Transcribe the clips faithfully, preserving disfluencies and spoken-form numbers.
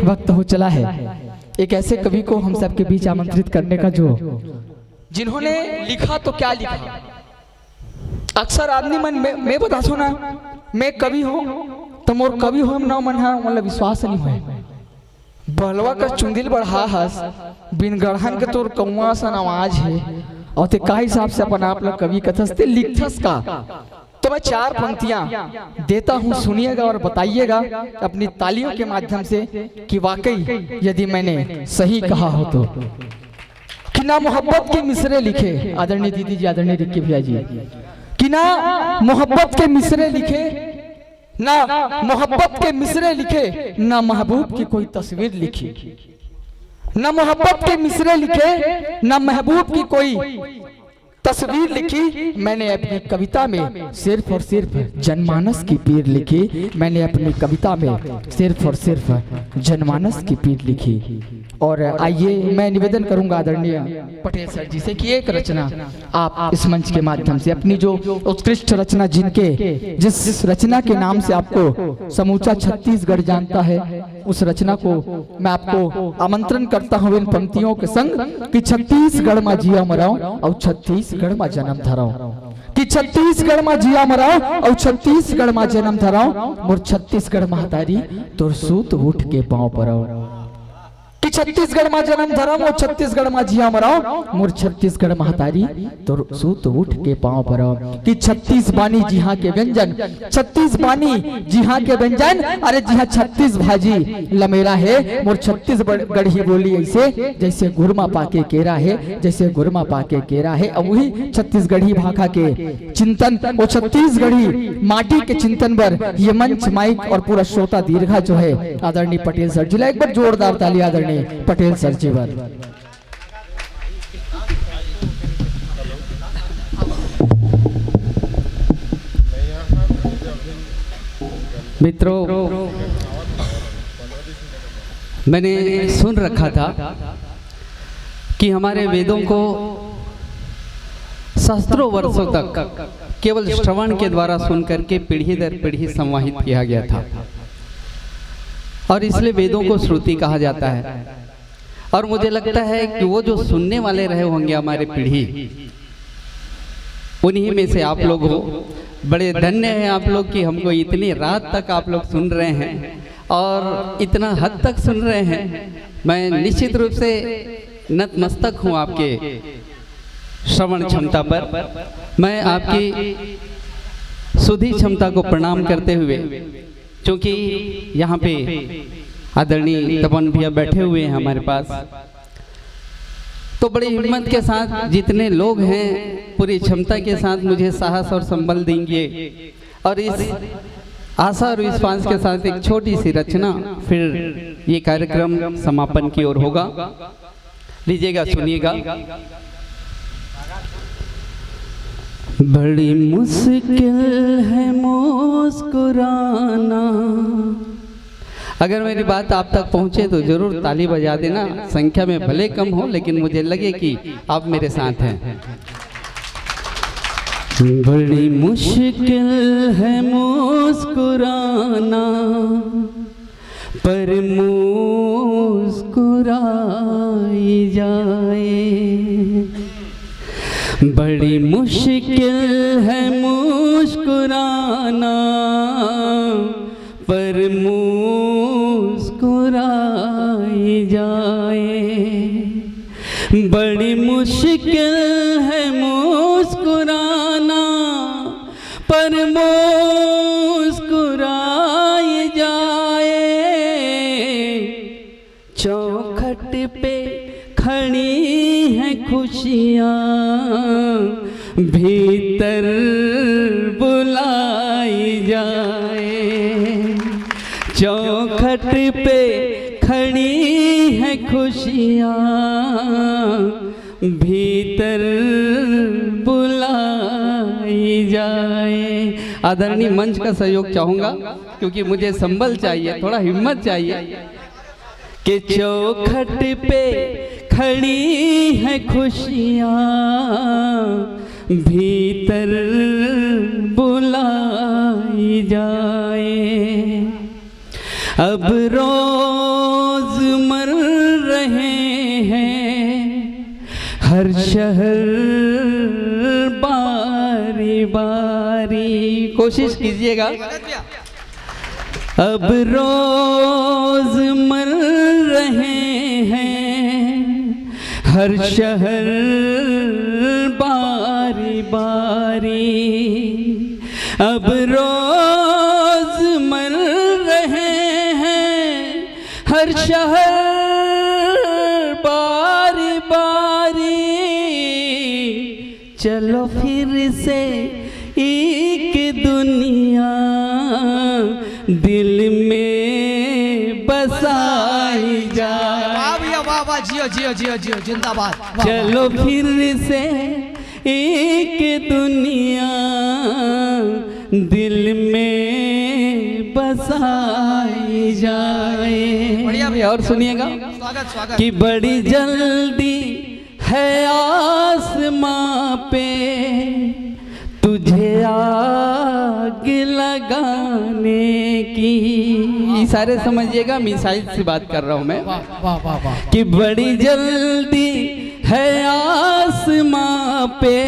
वक्त हो चला है एक ऐसे कवि को हम सबके बीच आमंत्रित करने का, जो, जिन्होंने लिखा तो क्या लिखा। अक्सर आदमी मन, मैं, मैं बताथों ना, मैं कवि हों, तो मोर कवि होय म नाव मन हा, मतलब, विश्वास नहीं होय। बहलवा का चुंदिल बढ़ा हस, बिन गढ़न के तोर कौआ सन आवाज है, और ते का हिसाब से अपन आप ला कवि कथस, ते लिखथस का? तो मैं चार पंक्तियां देता हूं, सुनिएगा और बताइएगा अपनी तालियों के माध्यम से कि वाकई यदि मैंने सही कहा हो तो। कि ना मोहब्बत के मिसरे लिखे, आदरणीय दीदी जी, आदरणीय रिक्की भैया जी, कि ना मोहब्बत के मिसरे लिखे, ना मोहब्बत के मिसरे लिखे, ना महबूब की कोई तस्वीर लिखी। ना मोहब्बत के मिसरे लिखे, ना महबूब की कोई तस्वीर लिखी। मैंने अपनी कविता में सिर्फ और सिर्फ जनमानस की पीर लिखी। मैंने अपनी कविता में सिर्फ और सिर्फ जनमानस की पीर लिखी। और आइए, मैं निवेदन करूंगा आदरणीय पटेल सर जी से कि एक रचना आप इस मंच के माध्यम से, अपनी जो उत्कृष्ट रचना, जिनके, जिस रचना के नाम से आपको समूचा छत्तीसगढ़ जानता है, उस रचना को मैं आपको आमंत्रण करता हूं इन पंक्तियों के संग कि छत्तीसगढ़ मा जिया मराव और छत्तीसगढ़ मा जन्म धराव, कि छत्तीसगढ़ मा जिया मराव और छत्तीसगढ़ मा जन्म धराव, मोर छत्तीसगढ़ महतारी तोर सूत उठ के पांव परव। कि छत्तीसगढ़ मा जन्म धराव, मोर छत्तीसगढ़ मा जिया मराव, मोर छत्तीसगढ़ महतारी तोर सूत उठ के पांव परव। कि छत्तीस बानी जिहां के व्यंजन, छत्तीस बानी जिहां के व्यंजन, अरे जिहां छत्तीस भाजी लमेरा हे, मोर छत्तीसगढ़ी बोली ऐसे, जैसे गुरमा पाके केरा हे, जैसे गुरमा पाके केरा हे। और वही छत्तीसगढ़ी भाखा के चिंतन, वो छत्तीसगढ़ी माटी के चिंतन बर ये मंच, माइक और पूरा श्रोता दीर्घा जो है, आदरणीय पटेल सर जी ला एक बार जोरदार ताली आदरणीय पटेल सर जी बर। मित्रों, मैंने सुन रखा था कि हमारे वेदों को सहस्त्रों वर्षों तक केवल श्रवण के द्वारा सुन करके पीढ़ी दर पीढ़ी संवाहित किया गया था, और इसलिए वेदों को श्रुति कहा जाता है। और मुझे लगता है कि वो जो सुनने वाले रहे होंगे हमारे पीढ़ी, उन्हीं में से आप लोग हो। बड़े धन्य हैं आप लोग कि हमको इतनी रात तक आप लोग सुन रहे हैं और इतना हद तक सुन रहे हैं। मैं निश्चित रूप से नतमस्तक हूँ आपके श्रवण क्षमता पर। मैं आपकी सुधी क्षमता को प्रणाम करते हुए, क्योंकि यहाँ पे आदरणीय तपन भैया बैठे हुए हैं हमारे पास, तो बड़ी हिम्मत के साथ जितने लोग हैं, पूरी क्षमता के साथ मुझे साहस और संबल देंगे, और इस आशा और विश्वास के साथ एक छोटी सी रचना, फिर ये कार्यक्रम समापन की ओर होगा। लीजिएगा, सुनिएगा। बड़ी मुश्किल है मुस्कुराना। अगर मेरी बात आप तक पहुंचे तो जरूर ताली बजा देना। संख्या में भले कम हो, लेकिन मुझे लगे कि आप मेरे साथ हैं। बड़ी मुश्किल है मुस्कुराना, पर मुस्कुराई जाए। बड़ी मुश्किल है मुस्कुराना, पर मुस्कुराई जाए। बड़ी मुश्किल है मुस्कुराना, पर मुस्कुराई जाए। चौखट पे खड़ी हैं खुशियाँ, भीतर बुलाई जाए। चौखट पे खड़ी हैं खुशियाँ, भीतर बुलाई जाए। आदरणीय मंच का सहयोग चाहूँगा, क्योंकि मुझे संबल चाहिए, थोड़ा हिम्मत चाहिए। कि चौखट पे खड़ी हैं खुशियाँ, भीतर बुलाई जाए। अब रो शहर बारी बारी, कोशिश कीजिएगा। अब रोज मर रहे हैं हर शहर बारी बारी, अब रोज मर रहे हैं हर शहर बारी बारी। चलो फिर से एक दुनिया दिल में बसाई जाए। वाह भैया, वाह, वाह, जियो, जियो, जियो, जियो, जिंदाबाद, वाह, वाह। चलो फिर से एक दुनिया दिल में बसाई जाए। बढ़िया भैया। और सुनिएगा स्वागत, स्वागत। कि बड़ी जल्दी है आसमां पे तुझे आग लगाने की। इशारे समझिएगा, मिसाइल से बात कर रहा हूं मैं। वाह, वाह, वाह, वाह। कि बड़ी जल्दी है आसमां पे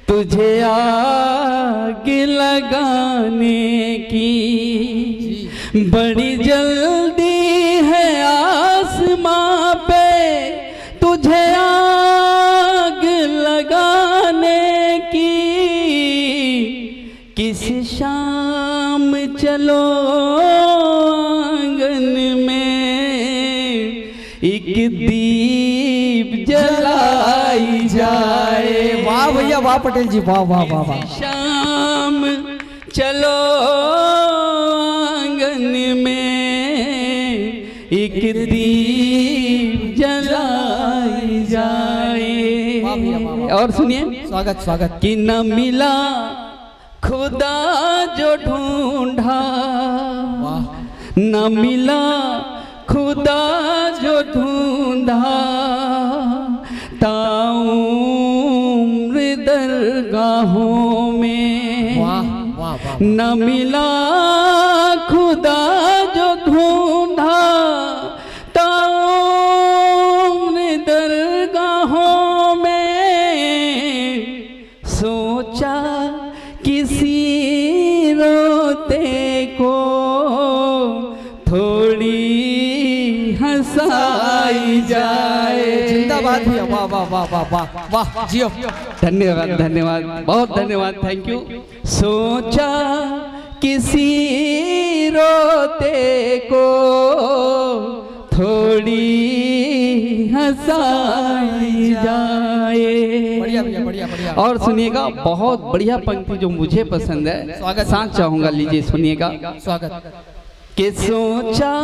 तुझे आग लगाने की, बड़ी जल्दी है आसमां पे तुझे आग लगाने की। किस शाम चलो आंगन में एक दीप जलाई जाए। वाह भैया, वाह पटेल जी, वाह, वाह, वाह, वाह। शाम चलो आंगन में एक दीप जलाई जाए। वाह भैया, वाह, वाह। और सुनिए, स्वागत, स्वागत। कि न मिला खुदा जो ढूंढा, वाह। न मिला खुदा जो ढूंढा ताउम्र दरगाहों में। वाह, वाह, वाह, वाह। न मिला खुदा जो ढूंढा ताउम्र दरगाहों में। सोचा किसी रोते को थोड़ी हंसाई जाए। जिंदाबाद भैया, वाह, वाह, वाह, वाह, वाह, वाह, जियो। धन्यवाद, धन्यवाद, बहुत धन्यवाद, थैंक यू। सोचा किसी रोते को थोड़ी हंसाई जाए। बढ़िया भैया, बढ़िया, बढ़िया। और सुनिएगा, बहुत बढ़िया पंक्ति जो मुझे पसंद है, स्वागत। साथ चाहूंगा, लीजिए सुनिएगा। स्वागत। कि सोचा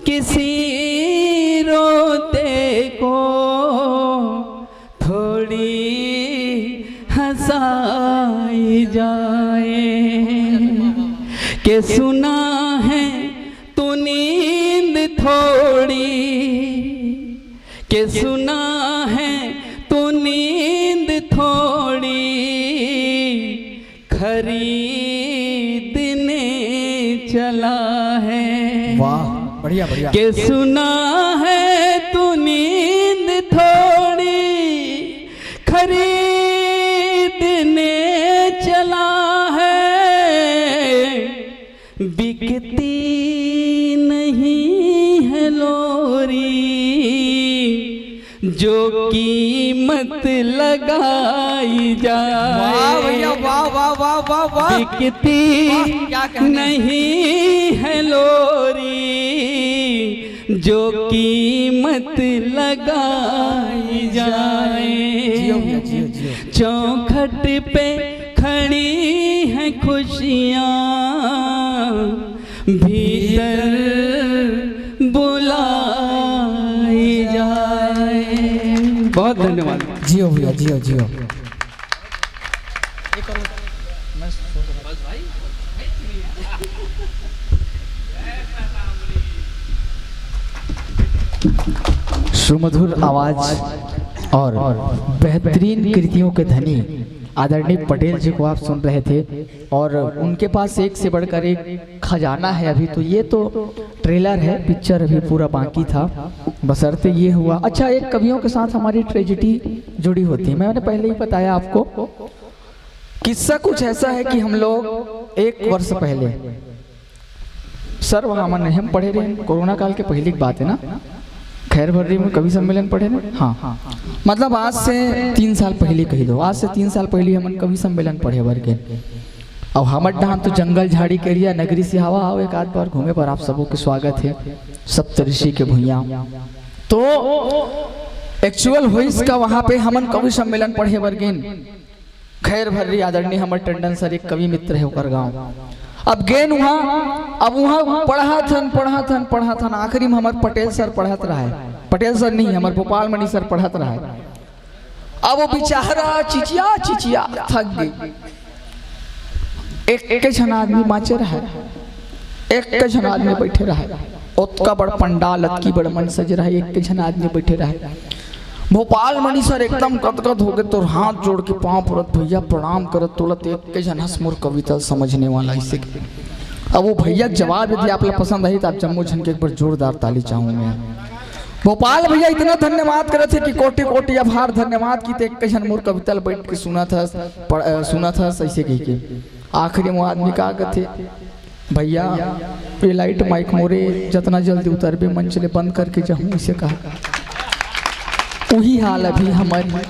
किसी रोते को थोड़ी हंसाई जाए। कि सुना है तू नींद थोड़ी, कि सुना है तू नींद थोड़ी खरीदने चला है। वाह, बढ़िया, बढ़िया। कि सुना है तू नींद थोड़ी खरीदने चला है, बिकती नहीं है लोरी जो कीमत लगाई जाए। वाह भैया, वाह, वाह, वाह, वाह, वाह। बिकती वाह, क्या कहने। नहीं है लोरी जो कीमत लगाई जाए। जियो भैया, जियो, जियो। चौखट पे खड़ी हैं खुशियाँ, भीतर बुलाई जाए। बहुत धन्यवाद। जियो भैया, जियो, जियो। सुमधुर आवाज और बेहतरीन कृतियों के धनी आदरणीय पटेल जी को आप सुन रहे थे, और उनके पास एक से बढ़कर एक खजाना है। अभी तो ये तो ट्रेलर है, पिक्चर अभी पूरा बाकी था। बशर्ते ये हुआ। अच्छा, एक कवियों के साथ हमारी ट्रेजेडी जुड़ी होती है। मैंने पहले ही बताया आपको, किस्सा कुछ ऐसा है कि हम लोग एक वर्ष पहले, सर, वहाँ हमन नहीं, हम पढ़े रहे, कोरोना काल के पहले की बात है ना, खैर भर्री में कवि सम्मेलन पढ़े रहे। हाँ, मतलब आज से तीन साल पहले कही दो, आज से तीन साल पहले हमन कवि सम्मेलन पढ़े बर गए। अब हमर डहान तो जंगल झाड़ी के एरिया, नगरी से हवा आओ एक आध बार घूमे पर आप सबों के स्वागत है, सप्तऋषि के भुइयां। तो एक्चुअल होइस का, वहाँ पे हमन कवि सम्मेलन पढ़े बर गेन, खैर भर्री आदरणीय हमर टंडन सर, एक कवि मित्र है ओकर गांव। अब गेन वहाँ, अब वहाँ पढ़त हन, पढ़त हन, पढ़त हन, आखिरी में हमर पटेल सर पढ़त रहे, पटेल सर नहीं, हमर भोपाल मणि सर पढ़त रहे। अब वो बेचारा चिचिया चिचिया थक गई। एक, एक झन आदमी बाँचे रहे, एक झन आदमी बैठे रहे, ओतका बड़ पंडाल, अतकी बड़ मंच सजे रहे, एक झन आदमी बैठे रहे। भोपाल मणि सर एकदम गदगद हो गए, तोर हाथ जोड़ के पाँव परत, भैया प्रणाम करत, तोला तो एक झन हस मोर कविता ल समझने वाला, ऐसे के। अब वो भैया के जवाब यदि आप ला पसंद आई तो आप जम्मो झन के एक बार जोरदार ताली चाहूँ मैं। भोपाल भैया इतना धन्यवाद करत हे कि कोटि कोटि आभार, धन्यवाद कि ते एक झन मोर कविता ल बैठ के सुनत हस, पढ़-, अ, सुनत हस, ऐसे कह के। आखिरी में वो आदमी का कहते, "भैया, ये लाइट माइक मोरे, जतना जल्दी उतरबे मंच ले बंद करके जाहूँ," ऐसे कहा। वही हाल अभी हमर